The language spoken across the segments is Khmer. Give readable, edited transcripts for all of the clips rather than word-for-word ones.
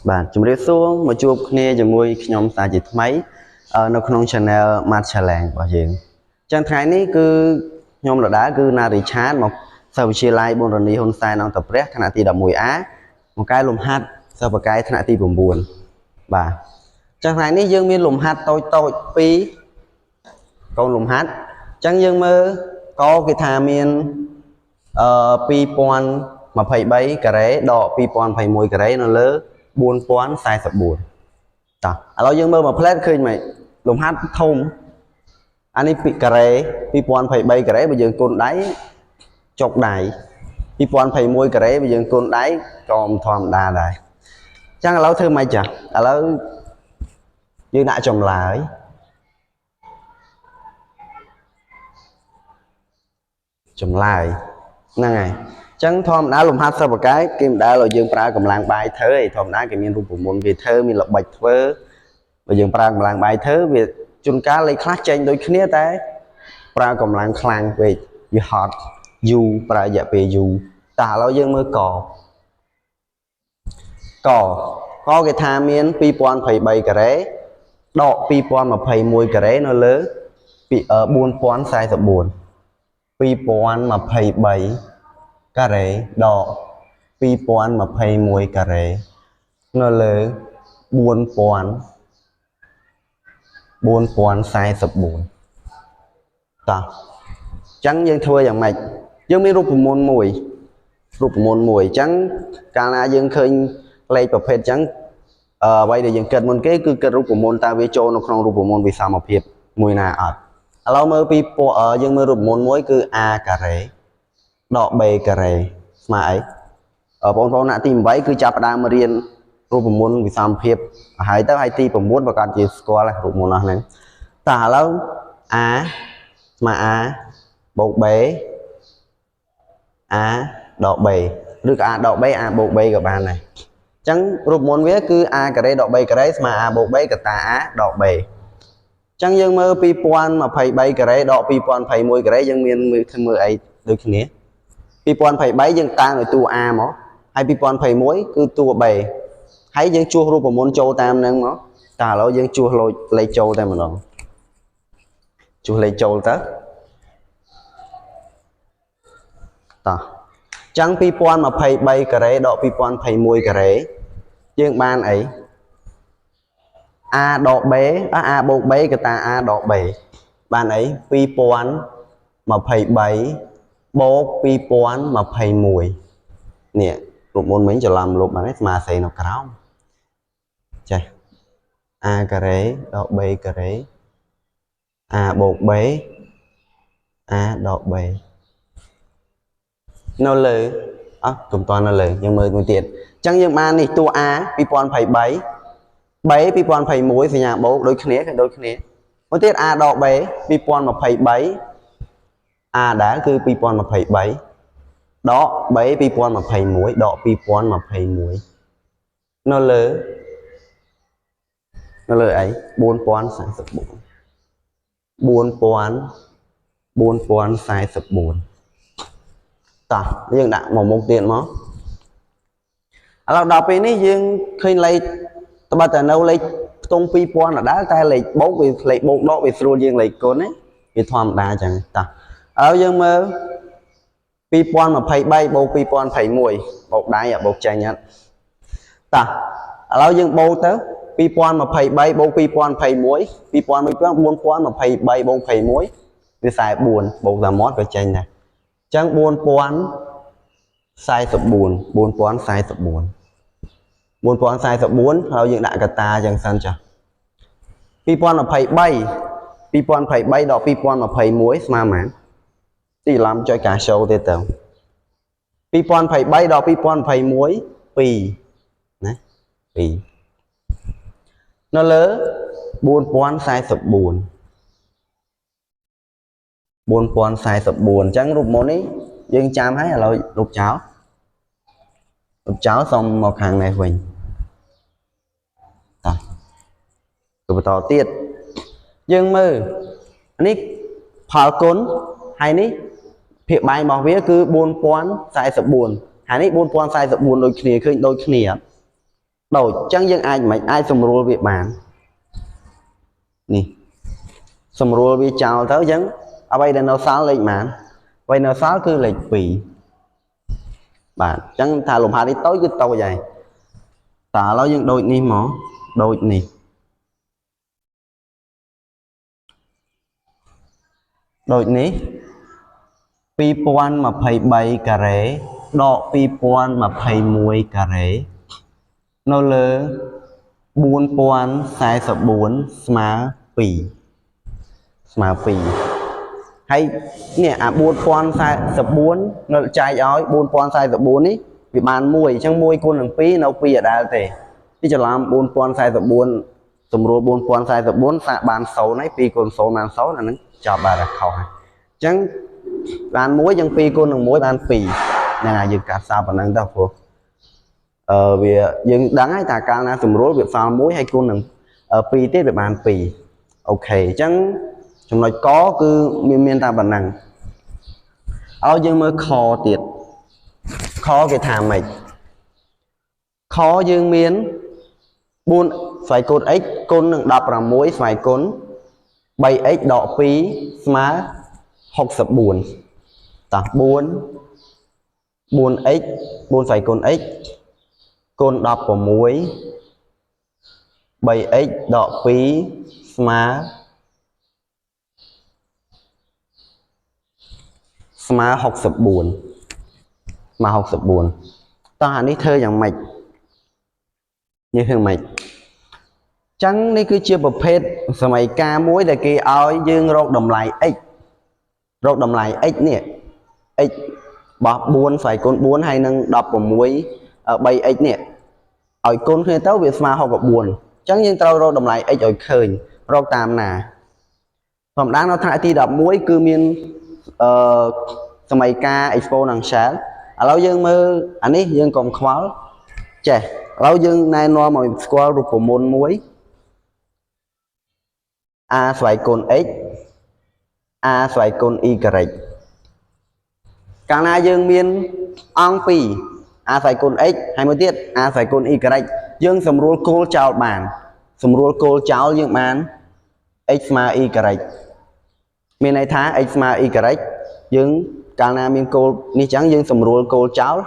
បាទជំរាបសួរមកជួបគ្នាជាមួយខ្ញុំសាជាថ្មីនៅក្នុង Channel Math Challenge របស់យើងអញ្ចឹងថ្ងៃនេះគឺខ្ញុំដដែលគឺណារីឆាតមកសិស្សវិទ្យាល័យប៊ុនរនីហ៊ុនសែនអង្គតាព្រះថ្នាក់ទី 11A មកកែលំហាត់សិស្សបកែថ្នាក់ទី9បាទអញ្ចឹងថ្ងៃនេះយើងមានលំហាត់តូចតូចពីរកូនលំហាត់អញ្ចឹងយើងមើលកគេថាមានអឺ2023ការ៉េដក2021ការ៉េនៅលើ4044តោះឥឡូវយើងមើលមួយផ្លែតឃើញមិនលំហាត់ធំអានេះពីការ៉េ2023ការ៉េបើយើងគុណដៃចុកដៃ2021ការ៉េបើយើងគុណដៃក៏មិនធម្មតាដែរអញ្ចឹងឥឡូវធ្វើម៉េចចាឥឡូវយើងដាក់ចម្លើយចម្លើយហ្នឹងហើយអញ្ចឹងធម្មតាលំហាត់សិប្បកាយគេមិនដែលឲ្យយើងប្រើកម្លាំងបាយធ្វើទេធម្មតាគេមានរូបមន្តវាធ្វើមានល្បិចធ្វើបើយើងប្រើកម្លាំងបាយធ្វើវាជួនកាលលេខខ្លះចេញដូចគ្នាតែប្រើកម្លាំងខ្លាំងពេកវាហត់យូរប្រើរយៈពេលយូរតោះឥឡូវយើងមើលកកកគេថាមាន2023ការ៉េដក2021ការ៉េនៅលើ4044 2023ការ៉េដក2021ការ៉េនៅលើ4000 4044តោះអញ្ចឹងយើងធ្វើយ៉ាងម៉េចយើងមានរូបមន្តមួយរូបមន្តមួយអញ្ចឹងកាលណាយើងឃើញលេខប្រភេទអញ្ចឹងអ្វីដែលយើងគិតមុនគេគឺគិតរូបមន្តតើវាចូលនៅក្នុងរូបមន្តវិសមភាពមួយណាអត់ឥឡូវមើលពីយើងមើលរូបមន្តមួយគឺ a ការ៉េដក b ការ៉េស្មើអីបងប្អូនថ្នាក់ទី8គឺចាប់ផ្ដើមរៀនរូបមន្តវិសមភាពហើយទៅហើយទី9ប្រកាសជាស្គាល់រូបមន្តអស់ហ្នឹងតោះឥឡូវ a ស្មើ a បូក b a ដក b ឬក៏ a ដក b a បូក b ក៏បានដែរអញ្ចឹងរូបមន្តវាគឺ a ការ៉េដក b ការ៉េស្មើ a បូក b កតា a ដក b អញ្ចឹងយើងមើល2023ការ៉េដក2021ការ៉េយើងមានមើលមើលអីដូចគ្នា2023យើងតាំងឲ្យតួ a មកហើយ2021គឺតួ b ហើយយើងជួសរូបមន្តចូលតាមហ្នឹងមកតើឥឡូវយើងជួសលេខចូលតែម្ដងជួសលេខចូលទៅតោះចឹង2023ការ៉េដក2021ការ៉េយើងបានអី a ដក b a បូក b កតា a ដក b បានអី2023បូក2021នេះរូបមន្តមិញច្រឡំលុបបានទេស្មើសេនៅក្រោមចេះ a ការ៉េដក b ការ៉េ a បូក b a ដក b នៅលើអស់កុំតនៅលើយើងមើលមួយទៀតអញ្ចឹងយើងបាននេះតួ a 2023 b 2021សញ្ញាបូកដូចគ្នាគឺដូចគ្នាមួយទៀត a ដក b 2023 a ដែលគឺ2023ដក b 2021ដក2021នៅលើនៅលើអី4044 4044តោះយើងដាក់មកមុខទៀតមកឥឡូវដល់ពេលនេះយើងឃើញលេខត្បិតតែនៅលេខខ្ទង់2000ដដែលតែលេខបូកវាលេខបូកដកវាស្រួលជាងលេខគុណណាវាធម្មតាចឹងតោះឥឡូវយើងមើល2023បូក2021បូកដៃបូកចេញអត់តោះឥឡូវយើងបូកទៅ2023បូក2021 2023 4023បូក21វា44បូកតាមមាត់ក៏ចេញដែរអញ្ចឹង4044 4044 4044ហើយយើងដាក់កតាចឹងសិនចា2023 2023ដល់2021ស្មើប៉ុន្មានទីឡំចុចការចូលទៀតទៅ2023ដល់2021 2ណា2នៅលើ4044 4044អញ្ចឹងរូបមន្តនេះយើងចាំហើយឥឡូវលុបចោលលុបចោលសុំមកខាងនេះវិញតោះទៅបន្តទៀតយើងមើលនេះផលគុណហើយនេះភាគបែងរបស់វាគឺ4044ហើយនេះ4044ដូចគ្នាឃើញដូចគ្នាអត់ ដូចអញ្ចឹងយើងអាចមិនអាចសម្រួលវាបាននេះសម្រួលវាចោលទៅអញ្ចឹងអ្វីដែលនៅសល់លេខប៉ុន្មានអ្វីនៅសល់គឺលេខ2បាទអញ្ចឹងថាលំហាត់នេះតូចគឺតូចហើយតើឥឡូវយើងដូចនេះមកដូចនេះដូចនេះ2023ការ៉េដក2021ការ៉េនៅលើ4044ស្មើ2ស្មើ2ហើយនេះអា4044នៅចែកឲ្យ4044នេះវាបាន1អញ្ចឹង1គុណនឹង2នៅ2អដែលទេទីច្រឡំ4044សម្រួល4044សាកបាន0ហើយ2គុណ0បាន0អាហ្នឹងចប់បាត់ខុសហើយអញ្ចឹងបាន1ចឹង2គុណនឹង1បាន2ហ្នឹងហើយយើងកាត់សោប៉ុណ្ណឹងទៅព្រោះអឺវាយើងដឹងហើយថាកាលណាសម្រួលវាសល់1ហើយគុណនឹង2ទៀតវាបាន2អូខេអញ្ចឹងចំណុចកគឺមានតែប៉ុណ្ណឹងឲ្យយើងមើលខទៀតខគេថាម៉េចខយើងមាន4ស្វ័យគុណ x គុណនឹង16ស្វ័យគុណ 3x ដក2ស្មើ64តោះ4 4x 4ស្វ័យគុណ x គុណ16 3x ដក2ស្មើស្មើ64ស្មើ64តោះអានេះធ្វើយ៉ាងម៉េចនេះធ្វើម៉េចចឹងនេះគឺជាប្រភេទសម័យកាលមួយដែលគេឲ្យយើងរកតម្លៃ x រកតម្លៃ x នេះ x បោះ4ស្វ័យគុណ4ហើយនឹង16 3x នេះឲ្យគុណគ្នាទៅវាស្មើ64អញ្ចឹងយើងត្រូវរកតម្លៃ x ឲ្យឃើញរកតាមណាធម្មតានៅថ្នាក់ទី11គឺមានអឺសម័យកាល exponential ឥឡូវយើងមើលអានេះយើងកុំខ្វល់ចេះឥឡូវយើងណែនាំឲ្យស្គាល់រូបមន្តមួយ a ស្វ័យគុណ x a ស្វ័យគុណ y កាលណាយើងមានអង្គ2 a ស្វ័យគុណ x ហើយមួយទៀត a ស្វ័យគុណ y យើងសម្រួលគោលចោលបានសម្រួលគោលចោលយើងបាន x ស្មើ y មានន័យថា x ស្មើ y យើងកាលណាមានគោលនេះចឹងយើងសម្រួលគោលចោល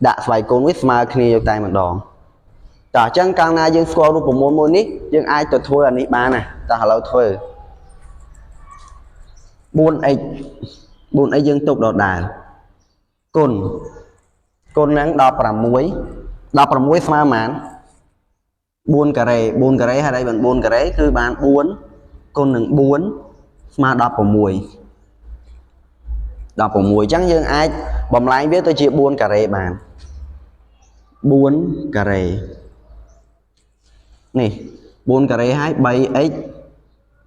ដាក់ស្វ័យគុណវាស្មើគ្នាយកតែម្ដងតោះអញ្ចឹងកាលណាយើងស្គាល់រូបមន្តមួយនេះយើងអាចទៅធ្វើអានេះបានណាតោះឥឡូវធ្វើ 4x 4x យើងទុកដដែលគុណគុណនឹង16 16ស្មើប៉ុន្មាន4ការ៉េ4ការ៉េហើយបាន4ការ៉េគឺបាន4គុណនឹង4ស្មើ16 16អញ្ចឹងយើងអាចបំលែងវាទៅជា4ការ៉េបាន4ការ៉េនេះ4ការ៉េហើយ 3x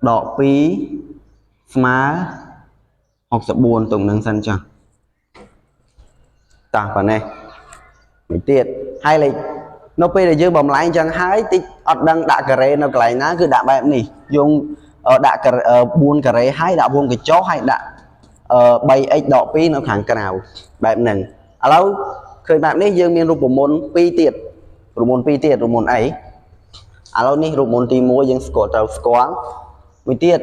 ដក2ស្មើ64ទុកនឹងសិនចុះតោះប៉ណ្ណេះមួយទៀតហើយលេខនៅពេលដែលយើងបំលែងចឹងហើយតិចអត់ដឹងដាក់ការ៉េនៅកន្លែងណាគឺដាក់បែបនេះយើងដាក់4ការ៉េហើយដាក់វងកញ្ចុះហើយដាក់ 3x ដក2នៅខាងក្រៅបែបហ្នឹងឥឡូវឃើញបែបនេះយើងមានរូបមន្ត2ទៀតរូបមន្ត2ទៀតរូបមន្តអីឥឡូវនេះរូបមន្តទី1យើងស្គាល់ត្រូវស្គាល់មួយទៀត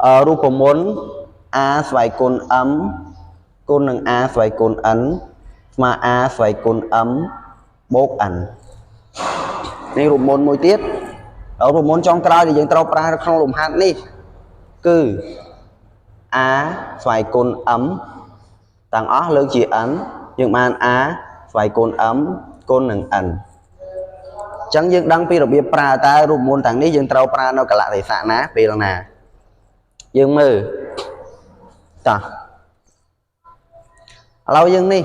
អឺរូបមន្ត a ស្វ័យគុណ m គុណនឹង a ស្វ័យគុណ n ស្មើ a ស្វ័យគុណ m បូក n នេះរូបមន្តមួយទៀតរូបមន្តចុងក្រោយដែលយើងត្រូវប្រើនៅក្នុងលំហាត់នេះគឺ a ស្វ័យគុណ m ទាំងអស់លើកជា n យើងបាន a ស្វ័យគុណ m គុណនឹង n អញ្ចឹងយើងដឹងពីរបៀបប្រើតើរូបមន្តទាំងនេះយើងត្រូវប្រើនៅកលៈទេសៈណាពេលណាយើងមើលតោះឥឡូវយើងនេះ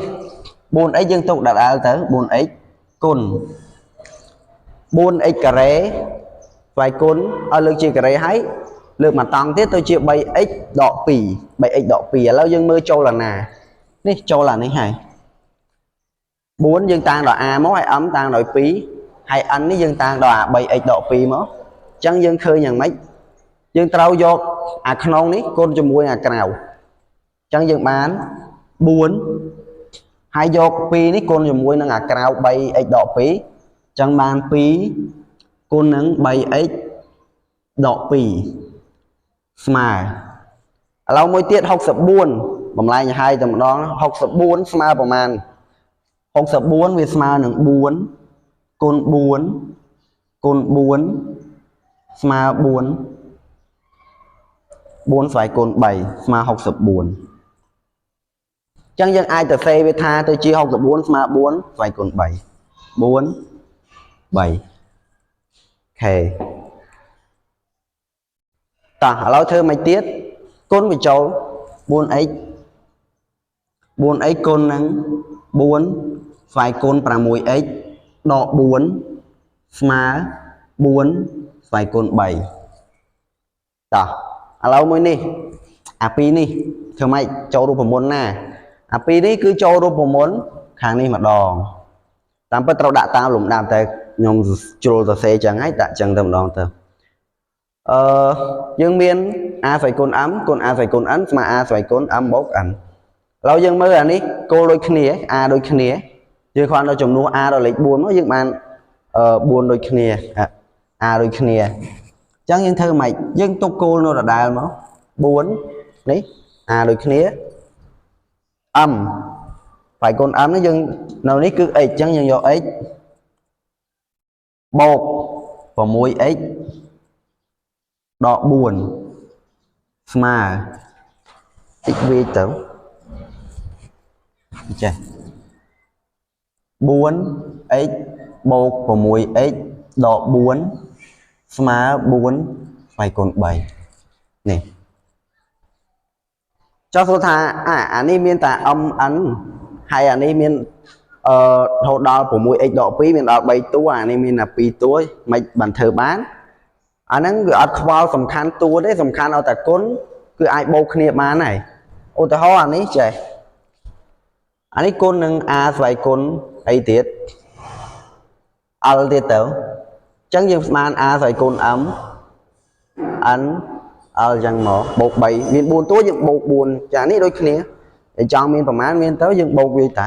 4x យើងទុកដដែលទៅ 4x គុណ 4x ការ៉េស្វ័យគុណឲ្យលើកជាការ៉េហើយលើកមកតង់ទៀតទៅជា 3x ដក2 3x ដក2ឥឡូវយើងមើលចូលអាណានេះចូលអានេះហើយ4យើងតាំងដល់ a មកហើយ m តាំងដោយ2ហើយ n នេះយើងតាំងដល់អា 3x ដក2មកអញ្ចឹងយើងឃើញយ៉ាងម៉េចយើងត្រូវយកអាក្នុងនេះគុណជាមួយអាក្រៅអញ្ចឹងយើងបាន4 ហើយយក2នេះគុណជាមួយនឹងអាក្រៅ 3x ដក2អញ្ចឹងបាន2គុណនឹង 3x ដក2ស្មើឥឡូវមួយទៀត64បំលែងឲ្យតែម្ដង64ស្មើប្រមាណ64វាស្មើនឹង4គុណ4គុណ4ស្មើ4 4ស្វ័យគុណ3ស្មើ64អញ្ចឹងយើងអាចទៅសេវាថាទៅជា64ស្មើ4ស្វ័យគុណ3 4 3ខេតោះឥឡូវធ្វើមិនទៀតគុណបញ្ចូល 4x 4x គុណនឹង4ស្វ័យគុណ 6x ដក4ស្មើ4ស្វ័យគុណ3តោះឥឡូវមួយនេះអាពីរនេះធ្វើម៉េចចូលរូបមន្តណាអាពីរនេះគឺចូលរូបមន្តខាងនេះម្ដងតាមពិតត្រូវដាក់តាមលំដាប់តែខ្ញុំជ្រុលសរសេរចឹងហើយដាក់ចឹងទៅម្ដងទៅអឺយើងមាន a ស្វ័យគុណ m គុណ a ស្វ័យគុណ n ស្មើ a ស្វ័យគុណ m បូក n ឥឡូវយើងមើលអានេះគោលដូចគ្នា a ដូចគ្នាយើងគ្រាន់តែចំនួន a ដល់លេខ4មកយើងបានអឺ4ដូចគ្នា a ដូចគ្នាអញ្ចឹងយើងធ្វើម៉េចយើងទុកគោលនៅដដែលមក4នេះ a ដូចគ្នា m ស្វ័យគុណ m នេះយើងនៅនេះគឺ x អញ្ចឹងយើងយក x បូក 6x ដក4ស្មើតិចវាទៅចេះ 4x បូក 6x ដក4ស្មើ4ស្វ័យគុណ3នេះចុះសួរថាអានេះមានតែ m n ហើយអានេះមានអឺរហូតដល់ 6x ដក2មានដល់3តួអានេះមានតែ2តួមិនបានធ្វើបានអាហ្នឹងវាអត់ខ្វល់សំខាន់តួទេសំខាន់ឲ្យតែគុណគឺអាចបូកគ្នាបានហើយឧទាហរណ៍អានេះចេះអានេះគុណនឹង a ស្វ័យគុណអីទៀត l ទៀតទៅអញ្ចឹងយើងស្មាន a ស្វ័យគុណ m n l ចឹងមកបូក3មាន4តួយើងបូក4ចានេះដូចគ្នាតែចង់មានប្រមាណមានទៅយើងបូកវាតា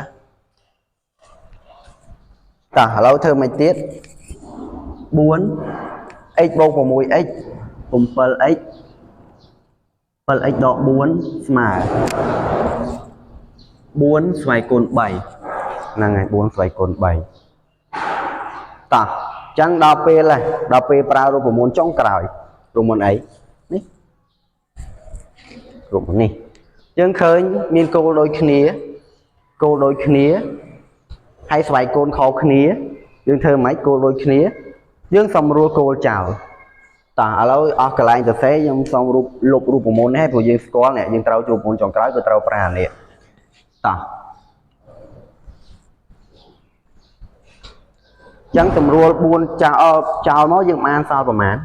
តោះឥឡូវធ្វើមិនទៀត 4 x បូក 6x 7x 7x ដក4ស្មើ4ស្វ័យគុណ3ហ្នឹងហើយ4ស្វ័យគុណ3តោះអញ្ចឹងដល់ពេលហើយដល់ពេលប្រើរូបមន្តចុងក្រោយរូបមន្តអីនេះរូបមន្តនេះយើងឃើញមានគោលដូចគ្នាគោលដូចគ្នាហើយស្វ័យគុណខុសគ្នាយើងធ្វើមិនគោលដូចគ្នាយើងសម្រួលគោលចោលតោះឥឡូវអស់កន្លែងសរសេរខ្ញុំសូមរូបលុបរូបមន្តនេះព្រោះយើងស្គាល់នេះយើងត្រូវរូបមន្តចុងក្រោយគឺត្រូវប្រើអានេះតោះចឹងសម្រួល4ចោលចោលមកយើងបានសល់ប្រមាណ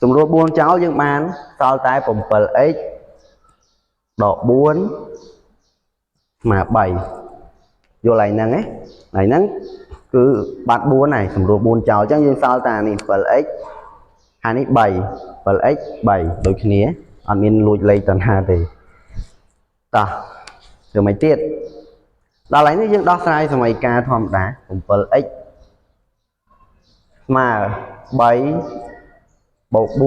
សម្រួល4ចោលយើងបានសល់តែ 7x ដក4ស្មើ3យល់ហើយហ្នឹងណាហើយហ្នឹងគឺបាត់4ហើយសម្រួល4ចោលអញ្ចឹងយើងសល់តែនេះ 7x ហើយនេះ3 7x 3ដូចគ្នាអត់មានលួចលេខតណ្ហាទេតោះធ្វើមិនទៀតដល់ហើយនេះយើងដោះស្រាយសម័យកាលធម្មតា 7x ស្មើ3បូក4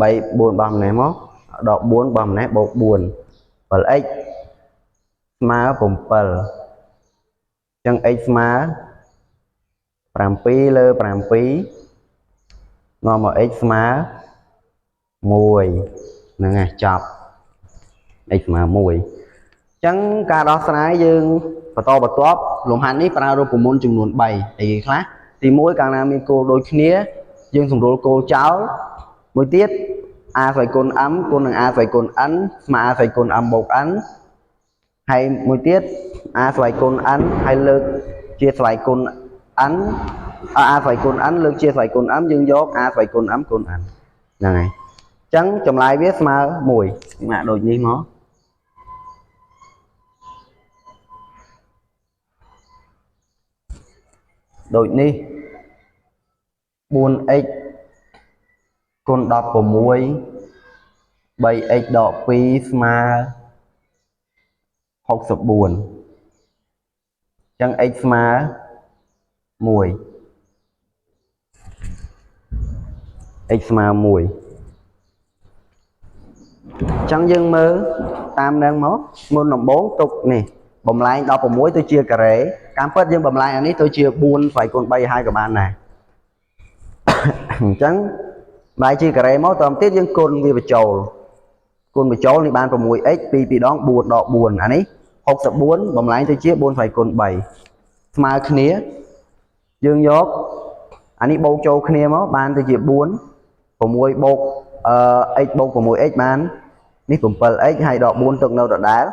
3 4បោះម្នេះមកដក4បោះម្នេះបូក4 7x ស្មើ7អញ្ចឹង x ស្មើ7លើ7នាំមក x ស្មើ1ហ្នឹងហើយចប់ x ស្មើ1អញ្ចឹងការដោះស្រាយយើងបន្តបន្ទាប់លំហាត់នេះប្រើរូបមន្តចំនួន3អីគេខ្លះទី1កាលណាមានគោលដូចគ្នាយើងសម្រួលគោលចោលមួយទៀត a ស្វ័យគុណ m គុណនឹង a ស្វ័យគុណ n ស្មើ a ស្វ័យគុណ m បូក n ហើយមួយទៀត a ស្វ័យគុណ n ហើយលើកជាស្វ័យគុណ n a ស្វ័យគុណ n លើកជាស្វ័យគុណ m យើងយក a ស្វ័យគុណ m គុណ n ហ្នឹងហើយអញ្ចឹងចម្លើយវាស្មើ1ម៉ាក់ដូចនេះមកដូចនេះ 4x គុណ16 3x ដក2ស្មើ 64អញ្ចឹង x ស្មើ1 x ស្មើ1អញ្ចឹងយើងមើលតាមនឹងមកមុនដំបូងទុកនេះបំលែង16ទៅជាការ៉េតាមពិតយើងបំលែងអានេះទៅជា4ស្វ័យគុណ3ហើយក៏បានដែរអញ្ចឹងបែរជាការ៉េមកតទៅទៀតយើងគុណវាបញ្ចូលគុណបញ្ចូលនេះបាន 6x 2 2ដង4ដក4អានេះ64បំលែងទៅជា4ស្វ័យគុណ3ស្មើគ្នាយើងយកអានេះបូកចូលគ្នាមកបានទៅជា4 6បូកអឺ x បូក 6x បាននេះ 7x ហើយដក4ទុកនៅដដែល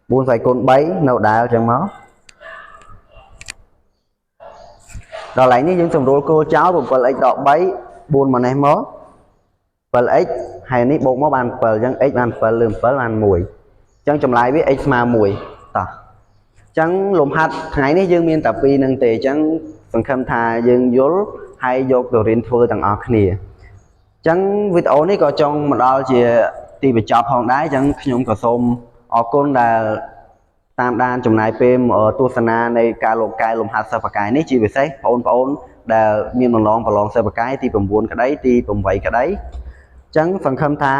4ស្វ័យគុណ3នៅដដែលអញ្ចឹងមកដល់ឡែងនេះយើងសម្រួលគោលចោល 7x ដក3 4មកនេះមក 7x ហើយនេះបូកមកបាន7អញ្ចឹង x បាន7លើ7បាន1អញ្ចឹងចម្លើយវា x ស្មើ1តោះអញ្ចឹងលំហាត់ថ្ងៃនេះយើងមានតែពីរនឹងទេអញ្ចឹងសង្ឃឹមថាយើងយល់ហើយយកទៅរៀនធ្វើទាំងអស់គ្នាអញ្ចឹងវីដេអូនេះក៏ចង់មកដល់ជាទីបញ្ចប់ផងដែរអញ្ចឹងខ្ញុំក៏សូមអរគុណដែលតាមដានចំណាយពេលទស្សនានៃការលោកកែលំហាត់សិស្សបកាយនេះជាពិសេសបងប្អូនដែលមានបំឡងប្រឡងសិស្សបកាយទី9ក្តីទី8ក្តីអញ្ចឹងសង្ឃឹមថា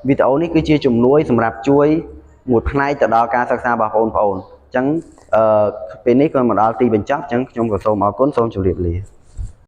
វីដេអូនេះគឺជាជំនួយសម្រាប់ជួយមួយផ្នែកទៅដល់ការសិក្សារបស់បងប្អូនអញ្ចឹងអឺពេលនេះក៏មកដល់ទីបញ្ចប់អញ្ចឹងខ្ញុំក៏សូមអរគុណសូមជម្រាបលា។